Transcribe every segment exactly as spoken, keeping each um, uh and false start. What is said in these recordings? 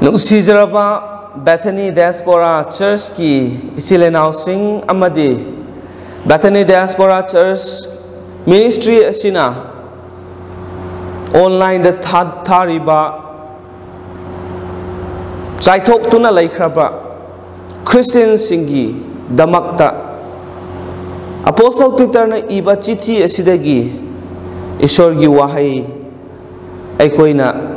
ꯅꯨꯡꯁꯤꯖꯔꯕ Bethany Diaspora Churchꯀꯤ ꯏꯆꯤꯜ ꯏꯅꯥꯎꯁꯤꯡ ꯑꯃꯗꯤ Bethany Diaspora Church Ministry ꯑꯁꯤꯅ online ꯊꯥ-, ꯊꯥꯔꯤꯕ ꯆꯥꯏꯊꯣꯛꯇꯨꯅ ꯂꯩꯈ꯭ꯔꯕ ꯈ꯭ꯔꯤꯁꯇꯤꯌꯟꯁꯤꯡꯒꯤꯗꯃꯛꯇ ꯑꯄꯣꯁꯇꯜ ꯄꯤꯇꯔꯅ ꯏꯕ ꯆꯤꯊꯤ ꯑꯁꯤꯗꯒꯤ ꯏꯁꯣꯔꯒꯤ ꯋꯥꯍꯩ ꯑꯩꯈꯣꯏꯅ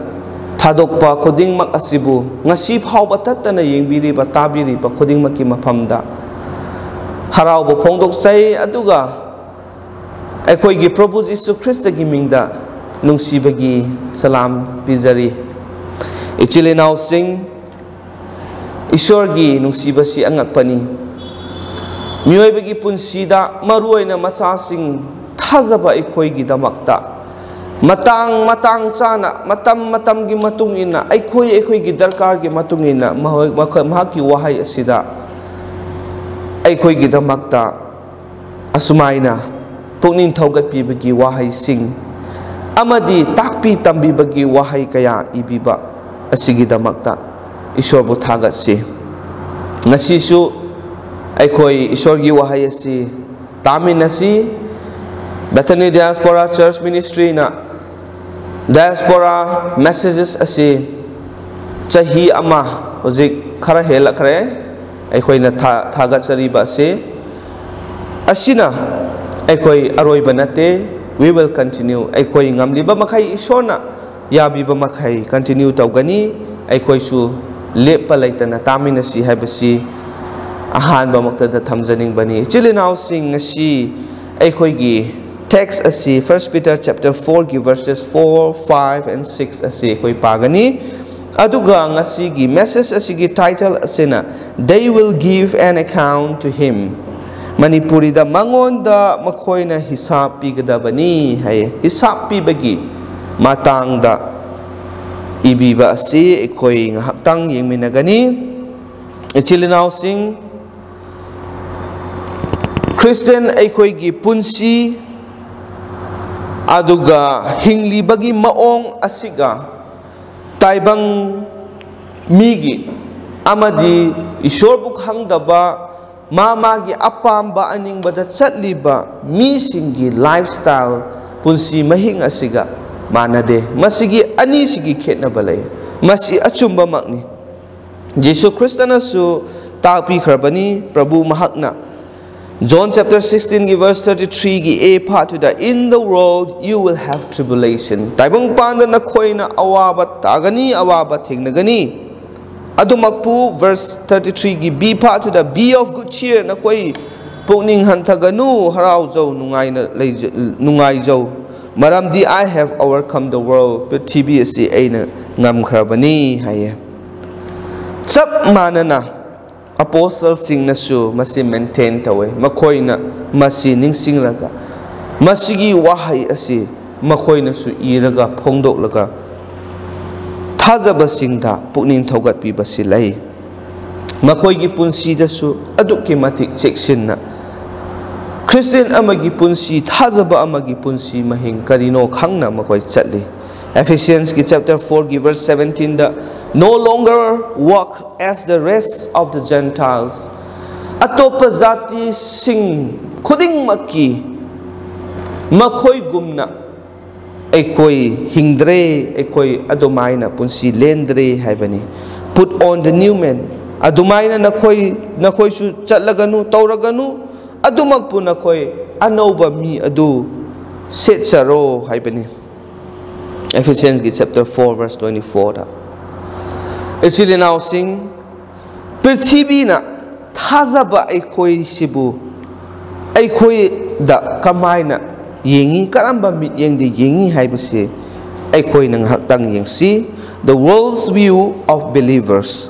ꯊꯥꯗꯣꯛꯄ ꯈꯨꯗꯤꯡꯃꯛ ꯑꯁꯤꯕꯨ ꯉꯁꯤ ꯐꯥꯎꯕ ꯇꯠꯇꯅ ꯌꯦꯡꯕꯤꯔꯤꯕ, ꯇꯥꯕꯤꯔꯤꯕ ꯈꯨꯗꯤꯡꯃꯛꯀꯤ ꯃꯐꯝꯗ ꯍꯔꯥꯎꯕ ꯐꯣꯡꯗꯣꯛꯆꯩ꯫ ꯑꯗꯨꯒ ꯑꯩꯈꯣꯏꯒꯤ ꯄ꯭ꯔꯚꯨ ꯖꯤꯁꯨ ꯈ꯭ꯔꯤꯁꯇꯒꯤ ꯃꯤꯡꯗ ꯅꯨꯡꯁꯤꯕꯒꯤ ꯁꯂꯥꯝ ꯄꯤꯖꯔꯤ꯫ ꯏꯆꯤꯜ ꯏꯅꯥꯎꯁꯤꯡ, ꯏꯁꯣꯔꯒꯤ ꯅꯨꯡꯁꯤꯕꯁꯤ ꯑꯉꯛꯄꯅꯤ꯫ ꯃꯤꯑꯣꯏꯕꯒꯤ ꯄꯨꯟꯁꯤꯗ, ꯃꯔꯨꯑꯣꯏꯅ ꯃꯆꯥꯁꯤꯡ ꯊꯥꯖꯕ ꯑꯩꯈꯣꯏꯒꯤꯗꯃꯛꯇ, ꯃꯇꯥꯡ ꯃꯇꯥꯡ ꯆꯥꯅ, ꯃꯇꯝ ꯃꯇꯝꯒꯤ ꯃꯇꯨꯡ ꯏꯟꯅ, ꯑꯩꯈꯣꯏ ꯑꯩꯈꯣꯏꯒꯤ ꯗꯔꯀꯥꯔꯒꯤ ꯃꯇꯨꯡ ꯏꯟꯅ ꯃꯍꯣꯏ-, ꯃꯈꯣꯏ, ꯃꯍꯥꯛꯀꯤ ꯋꯥꯍꯩ ꯑꯁꯤꯗ ꯑꯩꯈꯣꯏꯒꯤꯗꯃꯛꯇ ꯑꯁꯨꯃꯥꯏꯅ ꯄꯨꯛꯅꯤꯡ ꯊꯧꯒꯠꯄꯤꯕꯒꯤ ꯋꯥꯍꯩꯁꯤꯡ ꯑꯃꯗꯤ ꯇꯥꯛꯄꯤ ꯇꯝꯕꯤꯕꯒꯤ ꯋꯥꯍꯩ ꯀꯌꯥ ꯏꯕꯤꯕ ꯑꯁꯤꯒꯤꯗꯃꯛꯇ ꯏꯁꯣꯔꯕꯨ ꯊꯥꯒꯠꯁꯤ꯫ ꯉꯁꯤꯁꯨ ꯑꯩꯈꯣꯏ ꯏꯁꯣꯔꯒꯤ ꯋꯥꯍꯩ ꯑꯁꯤ ꯇꯥꯃꯤꯟꯅꯁꯤ꯫ Bethany Diaspora Church Ministryꯅ Diaspora Messages ꯑꯁꯤ ꯆꯍꯤ ꯑꯃ, ꯍꯧꯖꯤꯛ ꯈꯔ ꯍꯦꯜꯂꯛꯈ꯭ꯔꯦ, ꯑꯩꯈꯣꯏꯅ ꯊꯥ-, ꯊꯥꯒꯠꯆꯔꯤꯕ ꯑꯁꯤ꯫ ꯑꯁꯤꯅ ꯑꯩꯈꯣꯏ ꯑꯔꯣꯏꯕ ꯅꯠꯇꯦ, we will continue꯫ ꯑꯩꯈꯣꯏ ꯉꯝꯂꯤꯕ ꯃꯈꯩ, ꯏꯁꯣꯔꯅ ꯌꯥꯕꯤꯕ ꯃꯈꯩ continue ꯇꯧꯒꯅꯤ꯫ ꯑꯩꯈꯣꯏꯁꯨ ꯂꯦꯞꯄ ꯂꯩꯇꯅ ꯇꯥꯃꯤꯟꯅꯁꯤ ꯍꯥꯏꯕꯁꯤ ꯑꯍꯥꯟꯕꯃꯛꯇꯗ ꯊꯝꯖꯅꯤꯡꯕꯅꯤ꯫ ꯏꯆꯤꯜ ꯏꯅꯥꯎꯁꯤꯡ, ꯉꯁꯤ ꯑꯩꯈꯣꯏꯒꯤ text ꯑꯁꯤ First Peter chapter fourꯒꯤ verses four, five and six ꯑꯁꯤ ꯑꯩꯈꯣꯏ ꯄꯥꯒꯅꯤ꯫ ꯑꯗꯨꯒ ꯉꯁꯤꯒꯤ message ꯑꯁꯤꯒꯤ title ꯑꯁꯤꯅ "They will give an account to him"꯫ ꯃꯅꯤꯄꯨꯔꯤꯗ "ꯃꯉꯣꯟꯗ ꯃꯈꯣꯏꯅ ꯍꯤꯁꯥꯞ ꯄꯤꯒꯗꯕꯅꯤ" ꯍꯥꯏꯌꯦ꯫ ꯍꯤꯁꯥꯞ ꯄꯤꯕꯒꯤ ꯃꯇꯥꯡꯗ ꯏꯕꯤꯕ ꯑꯁꯤ ꯑꯩꯈꯣꯏ ꯉꯥꯏꯍꯥꯛꯇꯪ ꯌꯦꯡꯃꯤꯟꯅꯒꯅꯤ꯫ ꯏꯆꯤꯜ ꯏꯅꯥꯎꯁꯤꯡ, ꯈ꯭ꯔꯤꯁꯇꯤꯌꯟ ꯑꯩꯈꯣꯏꯒꯤ ꯄꯨꯟꯁꯤ ꯑꯗꯨꯒ ꯍꯤꯡꯂꯤꯕꯒꯤ ꯃꯑꯣꯡ ꯑꯁꯤꯒ ꯇꯥꯏꯕꯪ ꯃꯤꯒꯤ ꯑꯃꯗꯤ ꯏꯁꯣꯔꯕꯨ ꯈꯪꯗꯕ, ꯃꯥ ꯃꯥꯒꯤ ꯑꯄꯥꯝꯕ ꯑꯅꯤꯡꯕꯗ ꯆꯠꯂꯤꯕ ꯃꯤꯁꯤꯡꯒꯤ lifestyle, ꯄꯨꯟꯁꯤ ꯃꯍꯤꯡ ꯑꯁꯤꯒ ꯃꯥꯟꯅꯗꯦ꯫ ꯃꯁꯤꯒꯤ ꯑꯅꯤꯁꯤꯒꯤ ꯈꯦꯠꯅꯕ ꯂꯩ꯫ ꯃꯁꯤ ꯑꯆꯨꯝꯕꯃꯛꯅꯤ꯫ ꯖꯤꯁꯨ ꯈ꯭ꯔꯤꯁꯇꯅꯁꯨ ꯇꯥꯛꯄꯤꯈ꯭ꯔꯕꯅꯤ꯫ ꯄ꯭ꯔꯚꯨ ꯃꯍꯥꯛꯅ John chapter sixteen ꯒꯤ verse thirty three ꯒꯤ A part ꯑꯗꯨꯗ, "In the world you will have tribulation." ꯇꯥꯏꯕꯪꯄꯥꯟꯗ ꯅꯈꯣꯏꯅ ꯑꯋꯥꯕ ꯇꯥꯒꯅꯤ, ꯑꯋꯥꯕ ꯊꯦꯡꯅꯒꯅꯤ꯫ ꯑꯗꯨꯃꯛꯄꯨ verse thirty three ꯒꯤ B part ꯑꯗꯨꯗ, "Be of good cheer," ꯅꯈꯣꯏ ꯄꯨꯛꯅꯤꯡ ꯍꯟꯊꯒꯅꯨ, ꯍꯔꯥꯎꯖꯧ, ꯅꯨꯡꯉꯥꯏꯅ ꯂꯩꯖ-, ꯅꯨꯡꯉꯥꯏꯖꯧ, ꯃꯔꯝꯗꯤ "I have overcome the world," ꯄ꯭ꯔꯤꯊꯤꯕꯤ ꯑꯁꯤ ꯑꯩꯅ ꯉꯝꯈ꯭ꯔꯕꯅꯤ ꯍꯥꯏꯌꯦ꯫ ꯆꯞ ꯃꯥꯟꯅꯅ ꯑꯄꯣꯁꯇꯜꯁꯤꯡꯅꯁꯨ ꯃꯁꯤ maintain ꯇꯧꯋꯦ꯫ ꯃꯈꯣꯏꯅ ꯃꯁꯤ ꯅꯤꯡꯁꯤꯡꯂꯒ, ꯃꯁꯤꯒꯤ ꯋꯥꯍꯩ ꯑꯁꯤ ꯃꯈꯣꯏꯅꯁꯨ ꯏꯔꯒ ꯐꯣꯡꯗꯣꯛꯂꯒ, ꯊꯥꯖꯕꯁꯤꯡꯗ ꯄꯨꯛꯅꯤꯡ ꯊꯧꯒꯠꯄꯤꯕꯁꯤ ꯂꯩ꯫ ꯃꯈꯣꯏꯒꯤ ꯄꯨꯟꯁꯤꯗꯁꯨ ꯑꯗꯨꯛꯀꯤ ꯃꯇꯤꯛ ꯆꯦꯛꯁꯤꯟꯅ ꯈ꯭ꯔꯤꯁꯇꯤꯌꯥꯟ ꯑꯃꯒꯤ ꯄꯨꯟꯁꯤ, ꯊꯥꯖꯕ ꯑꯃꯒꯤ ꯄꯨꯟꯁꯤ ꯃꯍꯤꯡ ꯀꯔꯤꯅꯣ ꯈꯪꯅ ꯃꯈꯣꯏ ꯆꯠꯂꯤ꯫ Ephesians ꯒꯤ chapter four ꯒꯤ verse seventeen the, "No longer walk as the rest of the Gentiles." ꯑꯇꯣꯞꯄ ꯖꯥꯇꯤꯁꯤꯡ ꯈꯨꯗꯤꯡꯃꯛꯀꯤ ꯃꯈꯣꯏꯒꯨꯝꯅ ꯑꯩꯈꯣꯏ ꯍꯤꯡꯗ꯭ꯔꯦ, ꯑꯩꯈꯣꯏ ꯑꯗꯨꯃꯥꯏꯅ ꯄꯨꯟꯁꯤ ꯂꯦꯟꯗ꯭ꯔꯦ ꯍꯥꯏꯕꯅꯤ꯫ "Put on the new man." ꯑꯗꯨꯃꯥꯏꯅ ꯅꯈꯣꯏ, ꯅꯈꯣꯏꯁꯨ ꯆꯠꯂꯒꯅꯨ, ꯇꯧꯔꯒꯅꯨ, ꯑꯗꯨꯃꯛꯄꯨ ꯅꯈꯣꯏ ꯑꯅꯧꯕ ꯃꯤ ꯑꯗꯨ ꯁꯦꯠꯆꯔꯣ ꯍꯥꯏꯕꯅꯤ꯫ Ephesians ꯒꯤ chapter four verse twenty four ꯗ꯫ ꯏꯆꯤꯜ ꯏꯅꯥꯎꯁꯤꯡ, ꯄ꯭ꯔꯤꯊꯤꯕꯤꯅ ꯊꯥꯖꯕ ꯑꯩꯈꯣꯏꯁꯤꯕꯨ, ꯑꯩꯈꯣꯏꯗ ꯀꯃꯥꯏꯅ ꯌꯦꯡꯉꯤ, ꯀꯔꯝꯕ ꯃꯤꯠꯌꯦꯡꯗ ꯌꯦꯡꯉꯤ ꯍꯥꯏꯕꯁꯤ ꯑꯩꯈꯣꯏꯅ ꯉꯥꯏꯍꯥꯛꯇꯪ ꯌꯦꯡꯁꯤ꯫ The world's view of believers꯫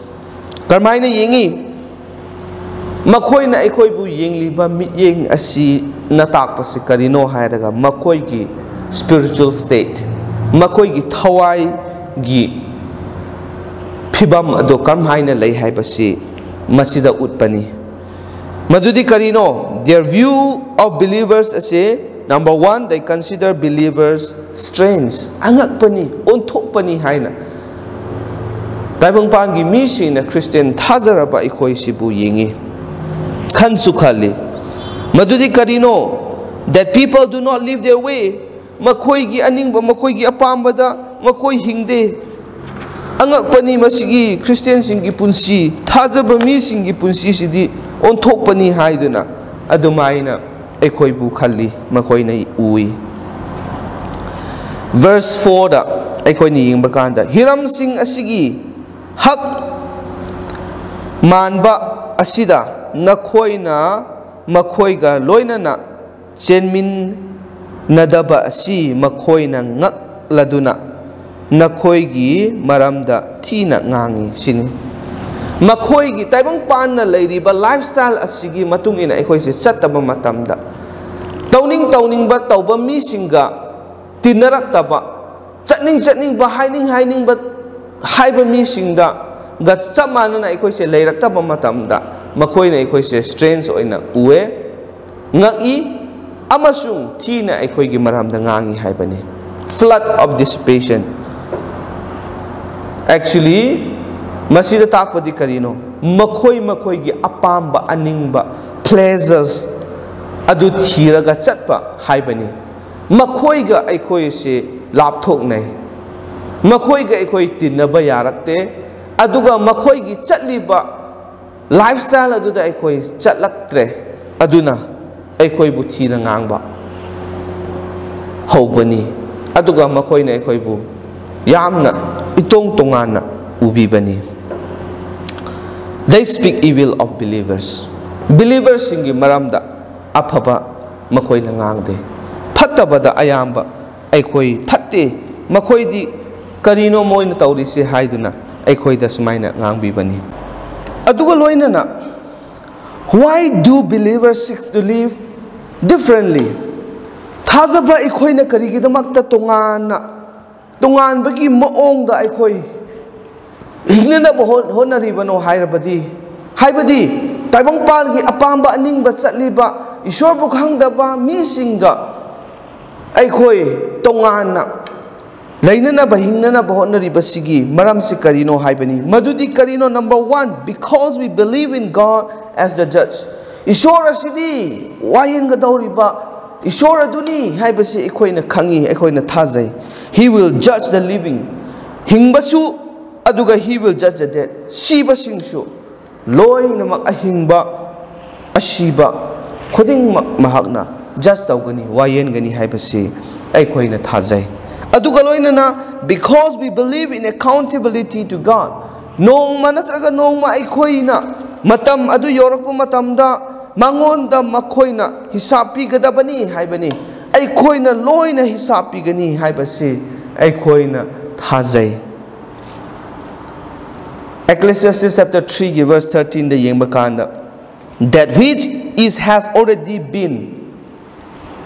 ꯀꯔꯝꯍꯥꯏꯅ ꯌꯦꯡꯉꯤ? ꯃꯈꯣꯏꯅ ꯑꯩꯈꯣꯏꯕꯨ ꯌꯦꯡꯂꯤꯕ ꯃꯤꯠꯌꯦꯡ ꯑꯁꯤꯅ ꯇꯥꯛꯄꯁꯤ ꯀꯔꯤꯅꯣ ꯍꯥꯏꯔꯒ, ꯃꯈꯣꯏꯒꯤ spiritual state, ꯃꯈꯣꯏꯒꯤ ꯊꯋꯥꯏꯒꯤ ꯐꯤꯕꯝ ꯑꯗꯨ ꯀꯔꯝꯍꯥꯏꯅ ꯂꯩ ꯍꯥꯏꯕꯁꯤ ꯃꯁꯤꯗ ꯎꯠꯄꯅꯤ꯫ ꯃꯗꯨꯗꯤ ꯀꯔꯤꯅꯣ? Their view of believers ꯑꯁꯤ, number one, they consider believers strange, ꯑꯉꯛꯄꯅꯤ, ꯑꯣꯟꯊꯣꯛꯄꯅꯤ ꯍꯥꯏꯅ ꯇꯥꯏꯕꯪꯄꯥꯟꯒꯤ ꯃꯤꯁꯤꯡꯅ ꯈ꯭ꯔꯤꯁꯇꯤꯌꯥꯟ ꯊꯥꯖꯔꯕ ꯑꯩꯈꯣꯏꯁꯤꯕꯨ ꯌꯦꯡꯉꯤ꯫ ꯈꯟꯁꯨ ꯈꯜꯂꯤ꯫ ꯃꯗꯨꯗꯤ ꯀꯔꯤꯅꯣ? That people do not live their way. ꯃꯈꯣꯏꯒꯤ ꯑꯅꯤꯡꯕ, ꯃꯈꯣꯏꯒꯤ ꯑꯄꯥꯝꯕꯗ ꯃꯈꯣꯏ ꯍꯤꯡꯗꯦ꯫ ꯑꯉꯛꯄꯅꯤ, ꯃꯁꯤꯒꯤ ꯈ꯭ꯔꯤꯁꯇꯤꯌꯥꯟꯁꯤꯡꯒꯤ ꯄꯨꯟꯁꯤ, ꯊꯥꯖꯕ ꯃꯤꯁꯤꯡꯒꯤ ꯄꯨꯟꯁꯤꯁꯤꯗꯤ ꯑꯣꯟꯊꯣꯛꯄꯅꯤ ꯍꯥꯏꯗꯨꯅ ꯑꯗꯨꯃꯥꯏꯅ ꯑꯩꯈꯣꯏꯕꯨ ꯈꯜꯂꯤ, ꯃꯈꯣꯏꯅ ꯎꯏ꯫ Verse fourꯗ ꯑꯩꯈꯣꯏꯅ ꯌꯦꯡꯕ ꯀꯥꯟꯗ, ꯍꯤꯔꯝꯁꯤꯡ ꯑꯁꯤꯒꯤ ꯍꯛ ꯃꯥꯟꯕ ꯑꯁꯤꯗ ꯅꯈꯣꯏꯅ ꯃꯈꯣꯏꯒ ꯂꯣꯏꯅꯅ ꯆꯦꯟꯃꯤꯟꯅꯗꯕ ꯑꯁꯤ ꯃꯈꯣꯏꯅ ꯉꯛꯂꯗꯨꯅ ꯅꯈꯣꯏꯒꯤ ꯃꯔꯝꯗ ꯊꯤꯅ ꯉꯥꯡꯉꯤ ꯁꯤꯅꯤ꯫ ꯃꯈꯣꯏꯒꯤ ꯇꯥꯏꯕꯪꯄꯥꯟꯅ ꯂꯩꯔꯤꯕ lifestyle ꯑꯁꯤꯒꯤ ꯃꯇꯨꯡ ꯏꯟꯅ ꯑꯩꯈꯣꯏꯁꯦ ꯆꯠꯇꯕ ꯃꯇꯝꯗ, ꯇꯧꯅꯤꯡ ꯇꯧꯅꯤꯡꯕ ꯇꯧꯕ ꯃꯤꯁꯤꯡꯒ ꯇꯤꯟꯅꯔꯛꯇꯕ, ꯆꯠꯅꯤꯡ ꯆꯠꯅꯤꯡꯕ, ꯍꯥꯏꯅꯤꯡ ꯍꯥꯏꯅꯤꯡꯕ ꯍꯥꯏꯕ ꯃꯤꯁꯤꯡꯗꯒ ꯆꯞ ꯃꯥꯟꯅꯅ ꯑꯩꯈꯣꯏꯁꯦ ꯂꯩꯔꯛꯇꯕ ꯃꯇꯝꯗ, ꯃꯈꯣꯏꯅ ꯑꯩꯈꯣꯏꯁꯦ strange ꯑꯣꯏꯅ ꯎꯑꯦ, ꯉꯛꯏ, ꯑꯃꯁꯨꯡ ꯊꯤꯅ ꯑꯩꯈꯣꯏꯒꯤ ꯃꯔꯝꯗ ꯉꯥꯡꯉꯤ ꯍꯥꯏꯕꯅꯤ꯫ Flood of dissipation. Actually, ꯃꯁꯤꯗ ꯇꯥꯛꯄꯗꯤ ꯀꯔꯤꯅꯣ? ꯃꯈꯣꯏ ꯃꯈꯣꯏꯒꯤ ꯑꯄꯥꯝꯕ, ꯑꯅꯤꯡꯕ pleasures ꯑꯗꯨ ꯊꯤꯔꯒ ꯆꯠꯄ ꯍꯥꯏꯕꯅꯤ꯫ ꯃꯈꯣꯏꯒ ꯑꯩꯈꯣꯏꯁꯦ ꯂꯥꯞꯊꯣꯛꯅꯩ꯫ ꯃꯈꯣꯏꯒ ꯑꯩꯈꯣꯏ ꯇꯤꯟꯅꯕ ꯌꯥꯔꯛꯇꯦ꯫ ꯑꯗꯨꯒ ꯃꯈꯣꯏꯒꯤ ꯆꯠꯂꯤꯕ lifestyle ꯑꯗꯨꯗ ꯑꯩꯈꯣꯏ ꯆꯠꯂꯛꯇ꯭ꯔꯦ꯫ ꯑꯗꯨꯅ ꯑꯩꯈꯣꯏꯕꯨ ꯊꯤꯅ ꯉꯥꯡꯕ ꯍꯧꯕꯅꯤ꯫ ꯑꯗꯨꯒ ꯃꯈꯣꯏꯅ ꯑꯩꯈꯣꯏꯕꯨ ꯌꯥꯝꯅ ꯏꯇꯣꯡ ꯇꯣꯉꯥꯟꯅ ꯎꯕꯤꯕꯅꯤ꯫ They speak evil of believers. Believerꯁꯤꯡꯒꯤ ꯃꯔꯝꯗ ꯑꯐꯕ ꯃꯈꯣꯏꯅ ꯉꯥꯡꯗꯦ꯫ ꯐꯠꯇꯕꯗ ꯑꯌꯥꯝꯕ ꯑꯩꯈꯣꯏ ꯐꯠꯇꯦ, ꯃꯈꯣꯏꯗꯤ ꯀꯔꯤꯅꯣ ꯃꯣꯏꯅ ꯇꯧꯔꯤꯁꯦ ꯍꯥꯏꯗꯨꯅ ꯑꯩꯈꯣꯏꯗ ꯁꯨꯃꯥꯏꯅ ꯉꯥꯡꯕꯤꯕꯅꯤ꯫ ꯑꯗꯨꯒ ꯂꯣꯏꯅꯅ, why do believers seek to live differently? ꯊꯥꯖꯕ ꯑꯩꯈꯣꯏꯅ ꯀꯔꯤꯒꯤꯗꯃꯛꯇ ꯇꯣꯉꯥꯟꯅ, ꯇꯣꯉꯥꯟꯕꯒꯤ ꯃꯑꯣꯡꯗ ꯑꯩꯈꯣꯏ ꯍꯤꯡꯅꯅꯕ ꯍꯣꯠ-, ꯍꯣꯠꯅꯔꯤꯕꯅꯣ ꯍꯥꯏꯔꯕꯗꯤ, ꯍꯥꯏꯕꯗꯤ ꯇꯥꯏꯕꯪꯄꯥꯜꯒꯤ ꯑꯄꯥꯝꯕ ꯑꯅꯤꯡꯕ ꯆꯠꯂꯤꯕ, ꯏꯁꯣꯔꯕꯨ ꯈꯪꯗꯕ ꯃꯤꯁꯤꯡꯒ ꯑꯩꯈꯣꯏ ꯇꯣꯉꯥꯟꯅ ꯂꯩꯅꯅꯕ, ꯍꯤꯡꯅꯅꯕ ꯍꯣꯠꯅꯔꯤꯕꯁꯤꯒꯤ ꯃꯔꯝꯁꯤ ꯀꯔꯤꯅꯣ ꯍꯥꯏꯕꯅꯤ꯫ ꯃꯗꯨꯗꯤ ꯀꯔꯤꯅꯣ? Number one, because we believe in God as the judge. ꯏꯁꯣꯔ ꯑꯁꯤꯗꯤ ꯋꯥꯌꯦꯟꯒꯗꯧꯔꯤꯕ ꯏꯁꯣꯔ ꯑꯗꯨꯅꯤ ꯍꯥꯏꯕꯁꯤ ꯑꯩꯈꯣꯏꯅ ꯈꯪꯉꯤ, ꯑꯩꯈꯣꯏꯅ ꯊꯥꯖꯩ꯫ He will judge the living. ꯍꯤꯡꯕꯁꯨ, ꯑꯗꯨꯒ he will judge the dead. ꯁꯤꯕꯁꯤꯡꯁꯨ, ꯂꯣꯏꯅꯃꯛ, ꯑꯍꯤꯡꯕ, ꯑꯁꯤꯕ ꯈꯨꯗꯤꯡꯃꯛ ꯃꯍꯥꯛꯅ judge ꯇꯧꯒꯅꯤ, ꯋꯥꯌꯦꯟꯒꯅꯤ ꯍꯥꯏꯕꯁꯤ ꯑꯩꯈꯣꯏꯅ ꯊꯥꯖꯩ꯫ ꯑꯗꯨꯒ ꯂꯣꯏꯅꯅ, because we believe in accountability to God, ꯅꯣꯡꯃ ꯅꯠꯇ꯭ꯔꯒ ꯅꯣꯡꯃ ꯑꯩꯈꯣꯏꯅ ꯃꯇꯝ ꯑꯗꯨ ꯌꯧꯔꯛꯄ ꯃꯇꯝꯗ ꯃꯉꯣꯟꯗ ꯃꯈꯣꯏꯅ ꯍꯤꯁꯥꯞ ꯄꯤꯒꯗꯕꯅꯤ ꯍꯥꯏꯕꯅꯤ꯫ ꯑꯩꯈꯣꯏꯅ ꯂꯣꯏꯅ ꯍꯤꯁꯥꯞ ꯄꯤꯒꯅꯤ ꯍꯥꯏꯕꯁꯤ ꯑꯩꯈꯣꯏꯅ ꯊꯥꯖꯩ꯫ Ecclesiastes chapter three ꯒꯤ verse thirteen ꯗ ꯌꯦꯡꯕ ꯀꯥꯟꯗ, that which is has already been,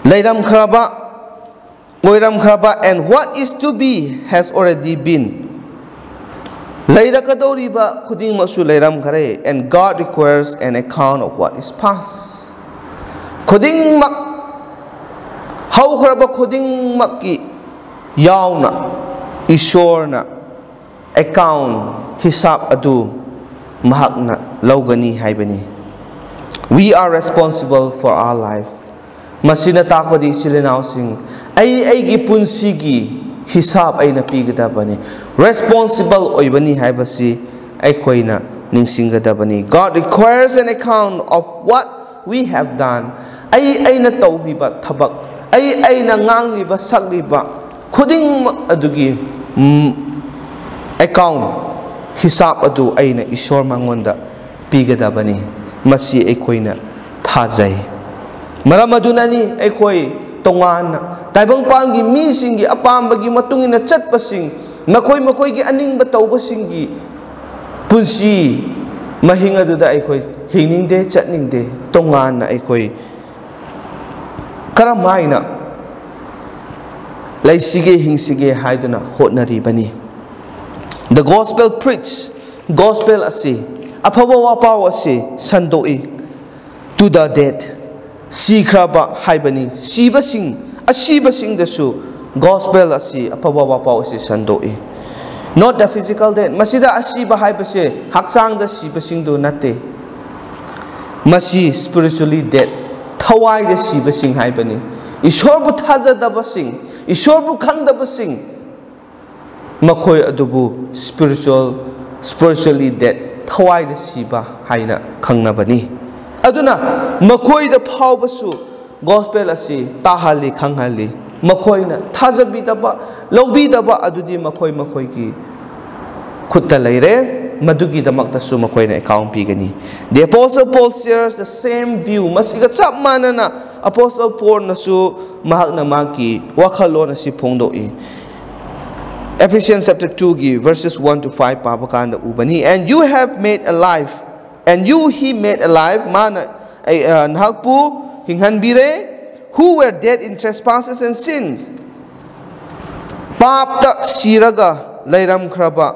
ꯂꯩꯔꯝꯈ꯭ꯔꯕ, ꯑꯣꯏꯔꯝꯈ꯭ꯔꯕ, and what is to be has already been, ꯂꯩꯔꯛꯀꯗꯧꯔꯤꯕ ꯈꯨꯗꯤꯡꯃꯛꯁꯨ ꯂꯩꯔꯝꯈ꯭ꯔꯦ, and God requires an account of what is past. ꯈꯨꯗꯤꯡꯃꯛ, ꯍꯧꯈ꯭ꯔꯕ ꯈꯨꯗꯤꯡꯃꯛꯀꯤ ꯌꯥꯎꯅ ꯏꯁꯣꯔꯅ account, ꯍꯤꯁꯥꯞ ꯑꯗꯨ ꯃꯍꯥꯛꯅ ꯂꯧꯒꯅꯤ ꯍꯥꯏꯕꯅꯤ꯫ We are responsible for our life. ꯃꯁꯤꯅ ꯇꯥꯛꯄꯗꯤ, ꯏꯆꯤꯜ ꯏꯅꯥꯎꯁꯤꯡ, ꯑꯩ ꯑꯩꯒꯤ ꯄꯨꯟꯁꯤꯒꯤ ꯍꯤꯁꯥꯞ ꯑꯩꯅ ꯄꯤꯒꯗꯕꯅꯤ, responsible ꯑꯣꯏꯕꯅꯤ ꯍꯥꯏꯕꯁꯤ ꯑꯩꯈꯣꯏꯅ ꯅꯤꯡꯁꯤꯡꯒꯗꯕꯅꯤ꯫ God requires an account of what we have done. ꯑꯩ ꯑꯩꯅ ꯇꯧꯔꯤꯕ ꯊꯕꯛ, ꯑꯩ ꯑꯩꯅ ꯉꯥꯡꯂꯤꯕ, ꯁꯛꯂꯤꯕ ꯈꯨꯗꯤꯡꯃꯛ ꯑꯗꯨꯒꯤ, ꯎꯝ, account, ꯍꯤꯁꯥꯞ ꯑꯗꯨ ꯑꯩꯅ ꯏꯁꯣꯔ ꯃꯉꯣꯟꯗ ꯄꯤꯒꯗꯕꯅꯤ꯫ ꯃꯁꯤ ꯑꯩꯈꯣꯏꯅ ꯊꯥꯖꯩ꯫ ꯃꯔꯝ ꯑꯗꯨꯅꯅꯤ ꯑꯩꯈꯣꯏ ꯇꯣꯉꯥꯟꯅ ꯇꯥꯏꯕꯪꯄꯥꯟꯒꯤ ꯃꯤꯁꯤꯡꯒꯤ ꯑꯄꯥꯝꯕꯒꯤ ꯃꯇꯨꯡ ꯏꯟꯅ ꯆꯠꯄꯁꯤꯡ, ꯃꯈꯣꯏ ꯃꯈꯣꯏꯒꯤ ꯑꯅꯤꯡꯕ ꯇꯧꯕꯁꯤꯡꯒꯤ ꯄꯨꯟꯁꯤ ꯃꯍꯤꯡ ꯑꯗꯨꯗ ꯑꯩꯈꯣꯏ ꯍꯤꯡꯅꯤꯡꯗꯦ, ꯆꯠꯅꯤꯡꯗꯦ꯫ ꯇꯣꯉꯥꯟꯅ ꯑꯩꯈꯣꯏ ꯀꯔꯝ ꯍꯥꯏꯅ ꯂꯩꯁꯤꯒꯦ, ꯍꯤꯡꯁꯤꯒꯦ ꯍꯥꯏꯗꯨꯅ ꯍꯣꯠꯅꯔꯤꯕꯅꯤ꯫ The gospel preach, gospel ꯑꯁꯤ, ꯑꯐꯕ ꯋꯥꯄꯥꯎ ꯑꯁꯤ ꯁꯟꯗꯣꯛꯏ꯫ To the dead, ꯁꯤꯈ꯭ꯔꯕ ꯍꯥꯏꯕꯅꯤ, ꯁꯤꯕꯁꯤꯡ, ꯑꯁꯤꯕꯁꯤꯡꯗꯁꯨ Gospel ꯑꯁꯤ, ꯑꯐꯕ ꯋꯥꯄꯥꯎ ꯑꯁꯤ ꯁꯟꯗꯣꯛꯏ꯫ Not the physical death. ꯃꯁꯤꯗ ꯑꯁꯤꯕ ꯍꯥꯏꯕꯁꯦ ꯍꯛꯆꯥꯡꯗ ꯁꯤꯕꯁꯤꯡꯗꯨ ꯅꯠꯇꯦ꯫ ꯃꯁꯤ spiritually dead, ꯊꯋꯥꯏꯗ ꯁꯤꯕꯁꯤꯡ ꯍꯥꯏꯕꯅꯤ꯫ ꯏꯁꯣꯔꯕꯨ ꯊꯥꯖꯗꯕꯁꯤꯡ, ꯏꯁꯣꯔꯕꯨ ꯈꯪꯗꯕꯁꯤꯡ, ꯃꯈꯣꯏ ꯑꯗꯨꯕꯨ spiritual, spiritually dead, ꯊꯋꯥꯏꯗ ꯁꯤꯕ ꯍꯥꯏꯅ ꯈꯪꯅꯕꯅꯤ꯫ ꯑꯗꯨꯅ ꯃꯈꯣꯏꯗ ꯐꯥꯎꯕꯁꯨ gospel ꯑꯁꯤ ꯇꯥꯍꯜꯂꯤ, ꯈꯪꯍꯜꯂꯤ꯫ ꯃꯈꯣꯏꯅ ꯊꯥꯖꯕꯤꯗꯕ, ꯂꯧꯕꯤꯗꯕ ꯑꯗꯨꯗꯤ ꯃꯈꯣꯏ ꯃꯈꯣꯏꯒꯤ ꯈꯨꯠꯇ ꯂꯩꯔꯦ꯫ ꯃꯗꯨꯒꯤꯗꯃꯛꯇꯁꯨ ꯃꯈꯣꯏꯅ account ꯄꯤꯒꯅꯤ꯫ The Apostle Paul shares the same view. ꯃꯁꯤꯒ ꯆꯞ ꯃꯥꯟꯅꯅ Apostle Paulꯅꯁꯨ ꯃꯍꯥꯛꯅ ꯃꯍꯥꯛꯀꯤ ꯋꯥꯈꯜꯂꯣꯟ ꯑꯁꯤ ꯐꯣꯡꯗꯣꯛꯏ꯫ Ephesians chapter twoꯒꯤ verses one to five ꯄꯥꯕ ꯀꯥꯟꯗ ꯎꯕꯅꯤ꯫ And you have made alive, and you he made alive, ꯃꯥꯅ ꯑꯩ, ꯑ, ꯅꯍꯥꯛꯄꯨ ꯍꯤꯡꯍꯟꯕꯤꯔꯦ, who were dead in trespasses and sins, ꯄꯥꯞꯇ ꯁꯤꯔꯒ ꯂꯩꯔꯝꯈ꯭ꯔꯕ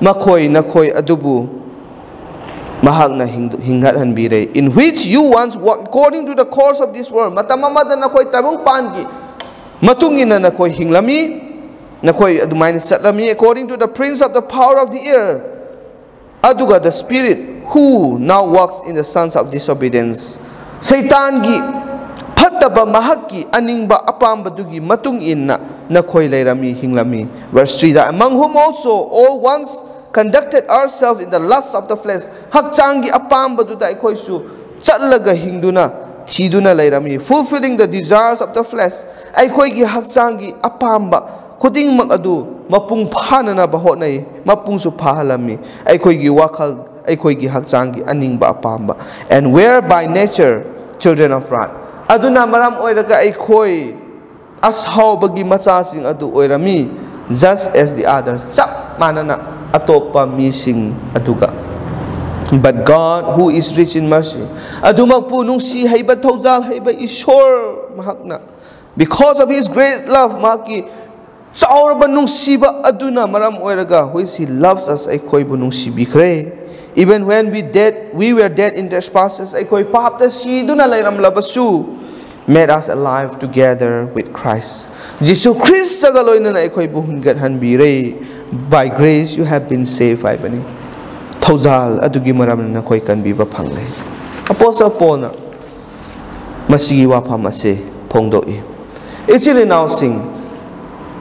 ꯃꯈꯣꯏ ꯅꯈꯣꯏ ꯑꯗꯨꯕꯨ ꯃꯍꯥꯛꯅ ꯍꯤꯡ-, ꯍꯤꯡꯒꯠꯍꯟꯕꯤꯔꯦ, in which you once walked according to the course of this world. ꯃꯇꯝ ꯑꯃꯗ ꯅꯈꯣꯏ ꯇꯥꯏꯕꯪꯄꯥꯟꯒꯤ ꯃꯇꯨꯡ ꯏꯟꯅ ꯅꯈꯣꯏ ꯍꯤꯡꯂꯝꯃꯤ, ꯅꯈꯣꯏ ꯑꯗꯨꯃꯥꯏꯅ ꯆꯠꯂꯝꯃꯤ, according to the prince of the power of the air, ꯑꯗꯨꯒ the spirit who now works in the sons of disobedience. ꯁꯩꯇꯥꯟꯒꯤ ꯐꯠꯇꯕ ꯃꯍꯥꯛꯀꯤ ꯑꯅꯤꯡꯕ ꯑꯄꯥꯝꯕꯗꯨꯒꯤ ꯃꯇꯨꯡ ꯏꯟꯅ ꯅꯈꯣꯏ ꯂꯩꯔꯝꯃꯤ, ꯍꯤꯡꯂꯝꯃꯤ꯫ Verse threeꯗ, among whom also all once conducted ourselves in the lusts of the flesh. ꯍꯛꯆꯥꯡꯒꯤ ꯑꯄꯥꯝꯕꯗꯨꯗ ꯑꯩꯈꯣꯏꯁꯨ ꯆꯠꯂꯒ ꯍꯤꯡꯗꯨꯅ, ꯊꯤꯗꯨꯅ ꯂꯩꯔꯝꯃꯤ, fulfilling the desires of the flesh. ꯑꯩꯈꯣꯏꯒꯤ ꯍꯛꯆꯥꯡꯒꯤ ꯑꯄꯥꯝꯕ ꯈꯨꯗꯤꯡꯃꯛ ꯑꯗꯨ ꯃꯄꯨꯡ ꯐꯥꯅꯅꯕ ꯍꯣꯠꯅꯩ, ꯃꯄꯨꯡꯁꯨ ꯐꯥꯍꯜꯂꯝꯃꯤ꯫ ꯑꯩꯈꯣꯏꯒꯤ ꯋꯥꯈꯜ, ꯑꯩꯈꯣꯏꯒꯤ ꯍꯛꯆꯥꯡꯒꯤ ꯑꯅꯤꯡꯕ ꯑꯄꯥꯝꯕ꯫ And were by nature children of wrath. ꯑꯗꯨꯅ ꯃꯔꯝ ꯑꯣꯏꯔꯒ ꯑꯩꯈꯣꯏ ꯑꯁꯥꯎꯕꯒꯤ ꯃꯆꯥꯁꯤꯡ ꯑꯗꯨ ꯑꯣꯏꯔꯝꯃꯤ, just as the others, ꯆꯞ ꯃꯥꯟꯅꯅ ꯑꯇꯣꯞꯄ ꯃꯤꯁꯤꯡ ꯑꯗꯨꯒ꯫ But God, who is rich in mercy, ꯑꯗꯨꯃꯛꯄꯨ ꯅꯨꯡꯁꯤ ꯍꯩꯕ, ꯊꯧꯖꯥꯜ ꯍꯩꯕ ꯏꯁꯣꯔ ꯃꯍꯥꯛꯅ, because of his great love, ꯃꯍꯥꯛꯀꯤ ꯆꯥꯎꯔꯕ ꯅꯨꯡꯁꯤꯕ ꯑꯗꯨꯅ ꯃꯔꯝ ꯑꯣꯏꯔꯒ, which he loves us, ꯑꯩꯈꯣꯏꯕꯨ ꯅꯨꯡꯁꯤꯕꯤꯈ꯭ꯔꯦ꯫ Even when we dead, we were dead in trespasses, ꯑꯩꯈꯣꯏ ꯄꯥꯞꯇ ꯁꯤꯗꯨꯅ ꯂꯩꯔꯝꯂꯕꯁꯨ, made us alive together with Christ. ꯖꯤꯁꯨ ꯈ꯭ꯔꯤꯁꯇꯒ ꯂꯣꯏꯅꯅ ꯑꯩꯈꯣꯏꯕꯨ ꯍꯤꯡꯒꯠꯍꯟꯕꯤꯔꯦ꯫ By grace you have been saved ꯍꯥꯏꯕꯅꯤ꯫ ꯊꯧꯖꯥꯜ ꯑꯗꯨꯒꯤ ꯃꯔꯝꯅ ꯅꯈꯣꯏ ꯀꯟꯕꯤꯕ ꯐꯪꯂꯦ꯫ ꯑꯄꯣꯁꯇꯜ ꯄꯣꯜꯅ ꯃꯁꯤꯒꯤ ꯋꯥꯐꯝ ꯑꯁꯤ ꯐꯣꯡꯗꯣꯛꯏ꯫ ꯏꯆꯤꯜ ꯏꯅꯥꯎꯁꯤꯡ,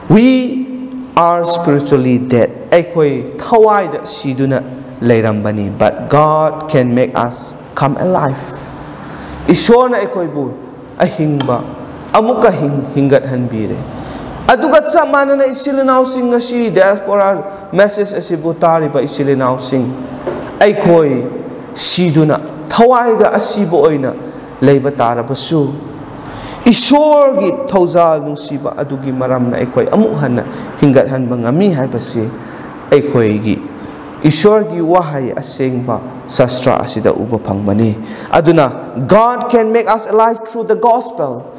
we are spiritually dead. ꯑꯩꯈꯣꯏ ꯊꯋꯥꯏꯗ ꯁꯤꯗꯨꯅ ꯂꯩꯔꯝꯕꯅꯤ꯫ But God can make us come alive. ꯏꯁꯣꯔꯅ ꯑꯩꯈꯣꯏꯕꯨ ꯑꯍꯤꯡꯕ ꯑꯃꯨꯛꯀ ꯍꯤꯡ-, ꯍꯤꯡꯒꯠꯍꯟꯕꯤꯔꯦ꯫ ꯑꯗꯨꯒ ꯆꯞ ꯃꯥꯟꯅꯅ ꯏꯆꯤꯜ ꯏꯅꯥꯎꯁꯤꯡ, ꯉꯁꯤ diaspora message ꯑꯁꯤꯕꯨ ꯇꯥꯔꯤꯕ ꯏꯆꯤꯜ ꯏꯅꯥꯎꯁꯤꯡ, ꯑꯩꯈꯣꯏ ꯁꯤꯗꯨꯅ ꯊꯋꯥꯏꯗ ꯑꯁꯤꯕ ꯑꯣꯏꯅ ꯂꯩꯕ ꯇꯥꯔꯕꯁꯨ, ꯏꯁꯣꯔꯒꯤ ꯊꯧꯖꯥꯜ ꯅꯨꯡꯁꯤꯕ ꯑꯗꯨꯒꯤ ꯃꯔꯝꯅ ꯑꯩꯈꯣꯏ ꯑꯃꯨꯛ ꯍꯟꯅ ꯍꯤꯡꯒꯠꯍꯟꯕ ꯉꯝꯃꯤ ꯍꯥꯏꯕꯁꯤ ꯑꯩꯈꯣꯏꯒꯤ ꯏꯁꯣꯔꯒꯤ ꯋꯥꯍꯩ ꯑꯁꯦꯡꯕ ꯁꯥꯁꯇ꯭ꯔ ꯑꯁꯤꯗ ꯎꯕ ꯐꯪꯕꯅꯤ꯫ ꯑꯗꯨꯅ, God can make us alive through the gospel.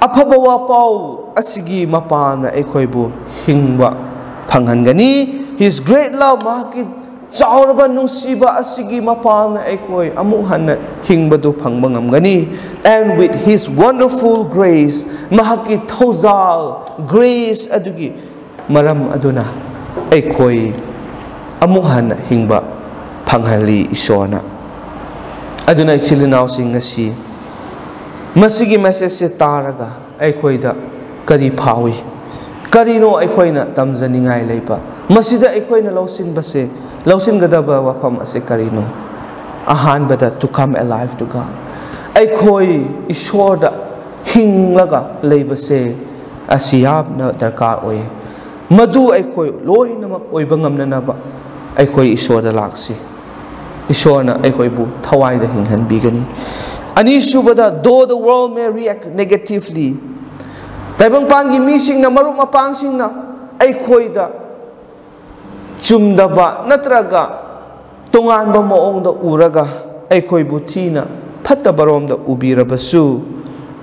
ꯑꯐꯕ ꯋꯥꯄꯥꯎ ꯑꯁꯤꯒꯤ ꯃꯄꯥꯟꯅ ꯑꯩꯈꯣꯏꯕꯨ ꯍꯤꯡꯕ ꯐꯪꯍꯟꯒꯅꯤ꯫ His great love, ꯃꯍꯥꯛꯀꯤ ꯆꯥꯎꯔꯕ ꯅꯨꯡꯁꯤꯕ ꯑꯁꯤꯒꯤ ꯃꯄꯥꯟꯅ ꯑꯩꯈꯣꯏ ꯑꯃꯨꯛ ꯍꯟꯅ ꯍꯤꯡꯕꯗꯨ ꯐꯪꯕ ꯉꯝꯒꯅꯤ꯫ And with his wonderful grace, ꯃꯍꯥꯛꯀꯤ ꯊꯧꯖꯥꯜ, grace ꯑꯗꯨꯒꯤ ꯃꯔꯝ ꯑꯗꯨꯅ ꯑꯩꯈꯣꯏ ꯑꯃꯨꯛ ꯍꯟꯅ ꯍꯤꯡꯕ ꯐꯪꯍꯜꯂꯤ ꯏꯁꯣꯔꯅ꯫ ꯑꯗꯨꯅ ꯏꯆꯤꯜ ꯏꯅꯥꯎꯁꯤꯡ, ꯉꯁꯤ ꯃꯁꯤꯒꯤ message ꯁꯦ ꯇꯥꯔꯒ ꯑꯩꯈꯣꯏꯗ ꯀꯔꯤ ꯐꯥꯎꯏ? ꯀꯔꯤꯅꯣ ꯑꯩꯈꯣꯏꯅ ꯇꯝꯖꯅꯤꯡꯉꯥꯏ ꯂꯩꯕ? ꯃꯁꯤꯗ ꯑꯩꯈꯣꯏꯅ ꯂꯧꯁꯤꯟꯕꯁꯦ, ꯂꯧꯁꯤꯟꯒꯗꯕ ꯋꯥꯐꯝ ꯑꯁꯤ ꯀꯔꯤꯅꯣ? ꯑꯍꯥꯟꯕꯗ, to come alive to God. ꯑꯩꯈꯣꯏ ꯏꯁꯣꯔꯗ ꯍꯤꯡꯂꯒ ꯂꯩꯕꯁꯦ ꯑꯁꯤ ꯌꯥꯝꯅ ꯗꯔꯀꯥꯔ ꯑꯣꯏ꯫ ꯃꯗꯨ ꯑꯩꯈꯣꯏ ꯂꯣꯏꯅꯃꯛ ꯑꯣꯏꯕ ꯉꯝꯅꯅꯕ ꯑꯩꯈꯣꯏ ꯏꯁꯣꯔꯗ ꯂꯥꯛꯁꯤ꯫ ꯏꯁꯣꯔꯅ ꯑꯩꯈꯣꯏꯕꯨ ꯊꯋꯥꯏꯗ ꯍꯤꯡꯍꯟꯕꯤꯒꯅꯤ꯫ ꯑꯅꯤꯁꯨꯕꯗ, though the world may react negatively, ꯇꯥꯏꯕꯪꯄꯥꯟꯒꯤ ꯃꯤꯁꯤꯡꯅ, ꯃꯔꯨꯞ ꯃꯄꯥꯡꯁꯤꯡꯅ ꯑꯩꯈꯣꯏꯗ ꯆꯨꯝꯗꯕ ꯅꯠꯇ꯭ꯔꯒ ꯇꯣꯉꯥꯟꯕ ꯃꯑꯣꯡꯗ ꯎꯔꯒ ꯑꯩꯈꯣꯏꯕꯨ ꯊꯤꯅ ꯐꯠꯇꯕꯔꯣꯝꯗ ꯎꯕꯤꯔꯕꯁꯨ,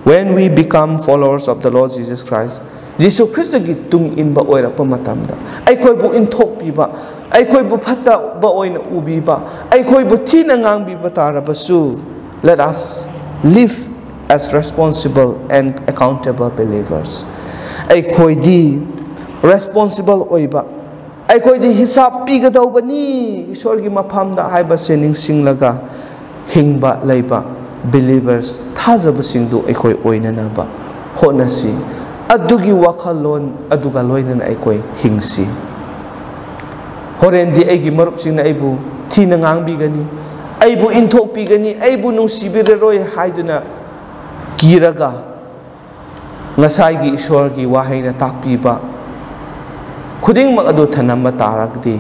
when we become followers of the Lord Jesus Christ, ꯖꯤꯁꯨ ꯈ꯭ꯔꯤꯁꯇꯒꯤ ꯇꯨꯡ ꯏꯟꯕ ꯑꯣꯏꯔꯛꯄ ꯃꯇꯝꯗ, ꯑꯩꯈꯣꯏꯕꯨ ꯏꯟꯊꯣꯛꯄꯤꯕ, ꯑꯩꯈꯣꯏꯕꯨ ꯐꯠꯇꯕ ꯑꯣꯏꯅ ꯎꯕꯤꯕ, ꯑꯩꯈꯣꯏꯕꯨ ꯊꯤꯅ ꯉꯥꯡꯕꯤꯕ ꯇꯥꯔꯕꯁꯨ, let us live as responsible and accountable believers. ꯑꯩꯈꯣꯏꯗꯤ responsible ꯑꯣꯏꯕ, ꯑꯩꯈꯣꯏꯗꯤ ꯍꯤꯁꯥꯞ ꯄꯤꯒꯗꯧꯕꯅꯤ ꯏꯁꯣꯔꯒꯤ ꯃꯐꯝꯗ ꯍꯥꯏꯕꯁꯦ ꯅꯤꯡꯁꯤꯡꯂꯒ ꯍꯤꯡꯕ ꯂꯩꯕ believers, ꯊꯥꯖꯕꯁꯤꯡꯗꯨ ꯑꯩꯈꯣꯏ ꯑꯣꯏꯅꯅꯕ ꯍꯣꯠꯅꯁꯤ꯫ ꯑꯗꯨꯒꯤ ꯋꯥꯈꯜꯂꯣꯟ ꯑꯗꯨꯒ ꯂꯣꯏꯅꯅ ꯑꯩꯈꯣꯏ ꯍꯤꯡꯁꯤ꯫ ꯍꯣꯔꯦꯟꯗꯤ ꯑꯩꯒꯤ ꯃꯔꯨꯞꯁꯤꯡꯅ ꯑꯩꯕꯨ ꯊꯤꯅ ꯉꯥꯡꯕꯤꯒꯅꯤ, ꯑꯩꯕꯨ ꯏꯟꯊꯣꯛꯄꯤꯒꯅꯤ, ꯑꯩꯕꯨ ꯅꯨꯡꯁꯤꯕꯤꯔꯔꯣꯏ ꯍꯥꯏꯗꯨꯅ ꯀꯤꯔꯒ, ꯉꯁꯥꯏꯒꯤ ꯏꯁꯣꯔꯒꯤ ꯋꯥꯍꯩꯅ ꯇꯥꯛꯄꯤꯕ ꯈꯨꯗꯤꯡꯃꯛ ꯑꯗꯨ ꯊꯅꯝꯕ ꯇꯥꯔꯒꯗꯤ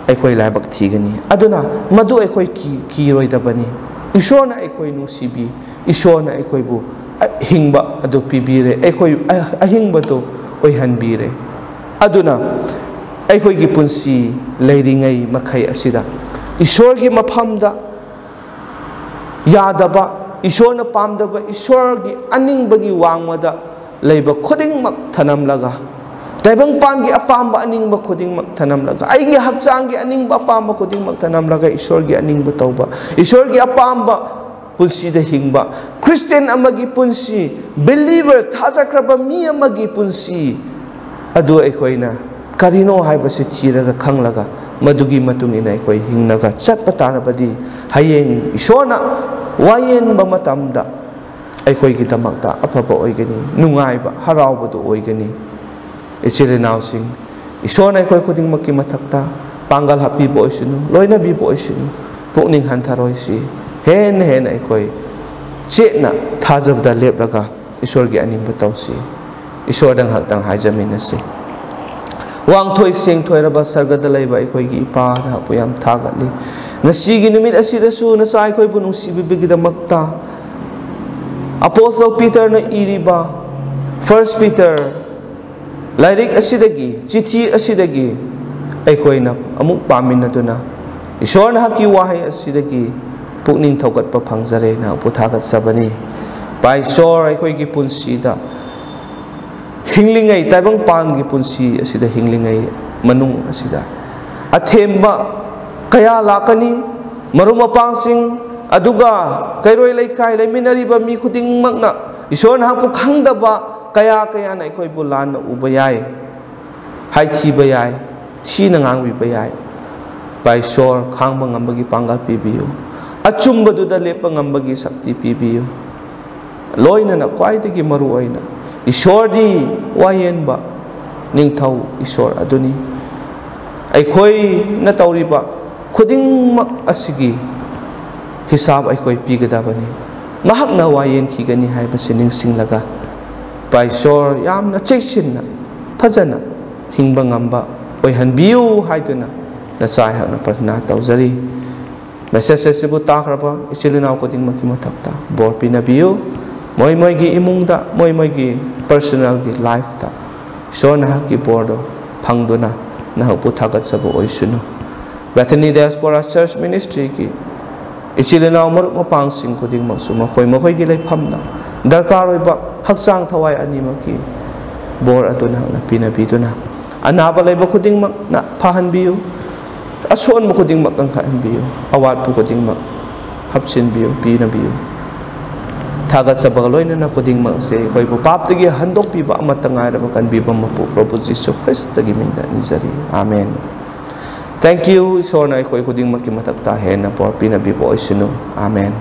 ꯑꯩꯈꯣꯏ ꯂꯥꯏꯕꯛ ꯊꯤꯒꯅꯤ꯫ ꯑꯗꯨꯅ ꯃꯗꯨ ꯑꯩꯈꯣꯏ ꯀꯤ-, ꯀꯤꯔꯣꯏꯗꯕꯅꯤ꯫ ꯏꯁꯣꯔꯅ ꯑꯩꯈꯣꯏ ꯅꯨꯡꯁꯤꯕꯤ, ꯏꯁꯣꯔꯅ ꯑꯩꯈꯣꯏꯕꯨ ꯑ-, ꯍꯤꯡꯕ ꯑꯗꯨ ꯄꯤꯕꯤꯔꯦ, ꯑꯩꯈꯣꯏ ꯑ-, ꯑꯍꯤꯡꯕꯗꯨ ꯑꯣꯏꯍꯟꯕꯤꯔꯦ꯫ ꯑꯗꯨꯅ ꯑꯩꯈꯣꯏꯒꯤ ꯄꯨꯟꯁꯤ ꯂꯩꯔꯤꯉꯩ ꯃꯈꯩ ꯑꯁꯤꯗ ꯏꯁꯣꯔꯒꯤ ꯃꯐꯝꯗ ꯌꯥꯗꯕ, ꯏꯁꯣꯔꯅ ꯄꯥꯝꯗꯕ, ꯏꯁꯣꯔꯒꯤ ꯑꯅꯤꯡꯕꯒꯤ ꯋꯥꯡꯃꯗ ꯂꯩꯕ ꯈꯨꯗꯤꯡꯃꯛ ꯊꯅꯝꯂꯒ, ꯇꯥꯏꯕꯪꯄꯥꯟꯒꯤ ꯑꯄꯥꯝꯕ ꯑꯅꯤꯡꯕ ꯈꯨꯗꯤꯡꯃꯛ ꯊꯅꯝꯂꯒ, ꯑꯩꯒꯤ ꯍꯛꯆꯥꯡꯒꯤ ꯑꯅꯤꯡꯕ ꯑꯄꯥꯝꯕ ꯈꯨꯗꯤꯡꯃꯛ ꯊꯅꯝꯂꯒ, ꯏꯁꯣꯔꯒꯤ ꯑꯅꯤꯡꯕ ꯇꯧꯕ, ꯏꯁꯣꯔꯒꯤ ꯑꯄꯥꯝꯕ ꯄꯨꯟꯁꯤꯗ ꯍꯤꯡꯕ, ꯈ꯭ꯔꯤꯁꯇꯤꯌꯥꯟ ꯑꯃꯒꯤ ꯄꯨꯟꯁꯤ, believer, ꯊꯥꯖꯈ꯭ꯔꯕ ꯃꯤ ꯑꯃꯒꯤ ꯄꯨꯟꯁꯤ ꯑꯗꯨ ꯑꯩꯈꯣꯏꯅ ꯀꯔꯤꯅꯣ ꯍꯥꯏꯕꯁꯤ ꯊꯤꯔꯒ ꯈꯪꯂꯒ, ꯃꯗꯨꯒꯤ ꯃꯇꯨꯡ ꯏꯟꯅ ꯑꯩꯈꯣꯏ ꯍꯤꯡꯂꯒ ꯆꯠꯄ ꯇꯥꯔꯕꯗꯤ, ꯍꯌꯦꯡ ꯏꯁꯣꯔꯅ ꯋꯥꯌꯦꯟꯕ ꯃꯇꯝꯗ ꯑꯩꯈꯣꯏꯒꯤꯗꯃꯛꯇ ꯑꯐꯕ ꯑꯣꯏꯒꯅꯤ, ꯅꯨꯡꯉꯥꯏꯕ, ꯍꯔꯥꯎꯕꯗꯨ ꯑꯣꯏꯒꯅꯤ꯫ ꯏꯆꯤꯜ ꯏꯅꯥꯎꯁꯤꯡ, ꯏꯁꯣꯔꯅ ꯑꯩꯈꯣꯏ ꯈꯨꯗꯤꯡꯃꯛꯀꯤ ꯃꯊꯛꯇ ꯄꯥꯡꯒꯜ ꯍꯥꯞꯄꯤꯕ ꯑꯣꯏꯁꯅꯨ, ꯂꯣꯏꯅꯕꯤꯕ ꯑꯣꯏꯁꯅꯨ꯫ ꯄꯨꯛꯅꯤꯡ ꯍꯟꯊꯔꯣꯏꯁꯤ꯫ ꯍꯦꯟꯅ ꯍꯦꯟꯅ ꯑꯩꯈꯣꯏ ꯆꯦꯠꯅ ꯊꯥꯖꯕꯗ ꯂꯦꯞꯂꯒ ꯏꯁꯣꯔꯒꯤ ꯑꯅꯤꯡꯕ ꯇꯧꯁꯤ꯫ ꯏꯁꯣꯔꯗ ꯉꯥꯏꯍꯥꯛꯇꯪ ꯍꯥꯏꯖꯃꯤꯟꯅꯁꯤ꯫ ꯋꯥꯡꯊꯣꯏ ꯁꯦꯡꯊꯣꯏꯔꯕ ꯁꯔꯒꯗ ꯂꯩꯕ ꯑꯩꯈꯣꯏꯒꯤ ꯏꯄꯥ, ꯅꯍꯥꯛꯄꯨ ꯌꯥꯝ ꯊꯥꯒꯠꯂꯤ꯫ ꯉꯁꯤꯒꯤ ꯅꯨꯃꯤꯠ ꯑꯁꯤꯗꯁꯨ ꯅꯆꯥ ꯑꯩꯈꯣꯏꯕꯨ ꯅꯨꯡꯁꯤꯕꯤꯕꯒꯤꯗꯃꯛꯇ ꯑꯄꯣꯁꯇꯜ ꯄꯤꯇꯔꯅ ꯏꯔꯤꯕ First Peter ꯂꯥꯏꯔꯤꯛ ꯑꯁꯤꯗꯒꯤ, ꯆꯤꯊꯤ ꯑꯁꯤꯗꯒꯤ ꯑꯩꯈꯣꯏꯅ ꯑꯃꯨꯛ ꯄꯥꯃꯤꯟꯅꯗꯨꯅ ꯏꯁꯣꯔ ꯅꯍꯥꯛꯀꯤ ꯋꯥꯍꯩ ꯑꯁꯤꯗꯒꯤ ꯄꯨꯛꯅꯤꯡ ꯊꯧꯒꯠꯄ ꯐꯪꯖꯔꯦ, ꯅꯍꯥꯛꯄꯨ ꯊꯥꯒꯠꯆꯕꯅꯤ꯫ ꯏꯄꯥ ꯏꯁꯣꯔ, ꯑꯩꯈꯣꯏꯒꯤ ꯄꯨꯟꯁꯤꯗ ꯍꯤꯡꯂꯤꯉꯩ ꯇꯥꯏꯕꯪꯄꯥꯟꯒꯤ ꯄꯨꯟꯁꯤ ꯑꯁꯤꯗ ꯍꯤꯡꯂꯤꯉꯩ ꯃꯅꯨꯡ ꯑꯁꯤꯗ ꯑꯊꯦꯝꯕ ꯀꯌꯥ ꯂꯥꯛꯀꯅꯤ, ꯃꯔꯨꯞ ꯃꯄꯥꯡꯁꯤꯡ, ꯑꯗꯨꯒ ꯀꯩꯔꯣꯏ ꯂꯩꯀꯥꯏ ꯂꯩꯃꯤꯟꯅꯔꯤꯕ ꯃꯤ ꯈꯨꯗꯤꯡꯃꯛꯅ ꯏꯁꯣꯔ ꯅꯍꯥꯛꯄꯨ ꯈꯪꯗꯕ ꯀꯌꯥ ꯀꯌꯥꯅ ꯑꯩꯈꯣꯏꯕꯨ ꯂꯥꯟꯅ ꯎꯕ ꯌꯥꯏ, ꯍꯥꯏꯊꯤꯕ ꯌꯥꯏ, ꯊꯤꯅ ꯉꯥꯡꯕꯤꯕ ꯌꯥꯏ꯫ ꯏꯄꯥ ꯏꯁꯣꯔ, ꯈꯥꯡꯕ ꯉꯝꯕꯒꯤ ꯄꯥꯡꯒꯜ ꯄꯤꯕꯤꯌꯨ꯫ ꯑꯆꯨꯝꯕꯗꯨꯗ ꯂꯦꯞꯄ ꯉꯝꯕꯒꯤ ꯁꯛꯇꯤ ꯄꯤꯕꯤꯌꯨ꯫ ꯂꯣꯏꯅꯅ ꯈ꯭ꯋꯥꯏꯗꯒꯤ ꯃꯔꯨ ꯑꯣꯏꯅ ꯏꯁꯣꯔꯗꯤ ꯋꯥꯌꯦꯟꯕ ꯅꯤꯡꯊꯧ ꯏꯁꯣꯔ ꯑꯗꯨꯅꯤ꯫ ꯑꯩꯈꯣꯏꯅ ꯇꯧꯔꯤꯕ ꯈꯨꯗꯤꯡꯃꯛ ꯑꯁꯤꯒꯤ ꯍꯤꯁꯥꯕ ꯑꯩꯈꯣꯏ ꯄꯤꯒꯗꯕꯅꯤ꯫ ꯃꯍꯥꯛꯅ ꯋꯥꯌꯦꯟꯈꯤꯒꯅꯤ ꯍꯥꯏꯕꯁꯤ ꯅꯤꯡꯁꯤꯡꯂꯒ, ꯏꯄꯥ ꯏꯁꯣꯔ, ꯌꯥꯝꯅ ꯆꯦꯛꯁꯤꯟꯅ, ꯐꯖꯅ ꯍꯤꯡꯕ ꯉꯝꯕ ꯑꯣꯏꯍꯟꯕꯤꯌꯨ ꯍꯥꯏꯗꯨꯅ ꯅꯆꯥ ꯑꯩꯍꯥꯛꯅ ꯄ꯭ꯔꯊꯅꯥ ꯇꯧꯖꯔꯤ꯫ ꯃꯦꯁꯦꯖ ꯑꯁꯤꯕꯨ ꯇꯥꯈ꯭ꯔꯕ ꯏꯆꯤꯜ ꯏꯅꯥꯎ ꯈꯨꯗꯤꯡꯃꯛꯀꯤ ꯃꯊꯛꯇ ꯕꯣꯔ ꯄꯤꯅꯕꯤꯌꯨ꯫ ꯃꯣꯏ ꯃꯣꯏꯒꯤ ꯏꯃꯨꯡꯗ, ꯃꯣꯏ ꯃꯣꯏꯒꯤ ꯄꯔꯁꯣꯅꯦꯜꯒꯤ ꯂꯥꯏꯐꯇ ꯏꯁꯣꯔ ꯅꯍꯥꯛꯀꯤ ꯕꯣꯔꯗꯣ ꯐꯪꯗꯨꯅ ꯅꯍꯥꯛꯄꯨ ꯊꯥꯒꯠꯆꯕ ꯑꯣꯏꯁꯅꯨ꯫ ꯕꯦꯊꯦꯅꯤ ꯗꯥꯏꯁꯄꯣꯔꯥ ꯆꯔꯆ ꯃꯤꯅꯤꯁꯇ꯭ꯔꯤꯒꯤ ꯏꯆꯤꯜ ꯏꯅꯥꯎ ꯃꯔꯨꯞ ꯃꯄꯥꯡꯁꯤꯡ ꯈꯨꯗꯤꯡꯃꯛꯁꯨ ꯃꯈꯣꯏ ꯃꯈꯣꯏꯒꯤ ꯂꯩꯐꯝꯗ ꯗꯔꯀꯥꯔ ꯑꯣꯏꯕ ꯍꯛꯆꯥꯡ ꯊꯋꯥꯏ ꯑꯅꯤꯃꯛꯀꯤ ꯕꯣꯔ ꯑꯗꯨ ꯅꯍꯥꯛꯅ ꯄꯤꯅꯕꯤꯗꯨꯅ, ꯑꯅꯥꯕ ꯂꯩꯕ ꯈꯨꯗꯤꯡꯃꯛꯅ ꯐꯍꯟꯕꯤꯌꯨ, ꯑꯁꯣꯟꯕ ꯈꯨꯗꯤꯡꯃꯛ ꯀꯟꯈꯠꯍꯟꯕꯤꯌꯨ, ꯑꯋꯥꯠꯄ ꯈꯨꯗꯤꯡꯃꯛ ꯍꯥꯞꯆꯤꯟꯕꯤꯌꯨ, ꯄꯤꯅꯕꯤꯌꯨ꯫ ꯊꯥꯒꯠꯆꯕꯒ ꯂꯣꯏꯅꯅ ꯈꯨꯗꯤꯡꯃꯛꯁꯦ ꯑꯩꯈꯣꯏꯕꯨ ꯄꯥꯞꯇꯒꯤ ꯍꯟꯗꯣꯛꯄꯤꯕ ꯑꯃꯠꯇ ꯉꯥꯏꯔꯕ ꯀꯟꯕꯤꯕ ꯃꯄꯨ ꯄ꯭ꯔꯚꯨ ꯖꯤꯁꯨ ꯈ꯭ꯔꯤꯁꯇꯒꯤ ꯃꯤꯡꯗ ꯅꯤꯖꯔꯤ꯫ ꯑꯥꯃꯦꯟ꯫ Thank you꯫ ꯏꯁꯣꯔꯅ ꯑꯩꯈꯣꯏ ꯈꯨꯗꯤꯡꯃꯛꯀꯤ ꯃꯊꯛꯇ ꯍꯦꯟꯅ ꯕꯣꯔ ꯄꯤꯅꯕꯤꯕ ꯑꯣꯏꯁꯅꯨ꯫ ꯑꯥꯃꯦꯟ꯫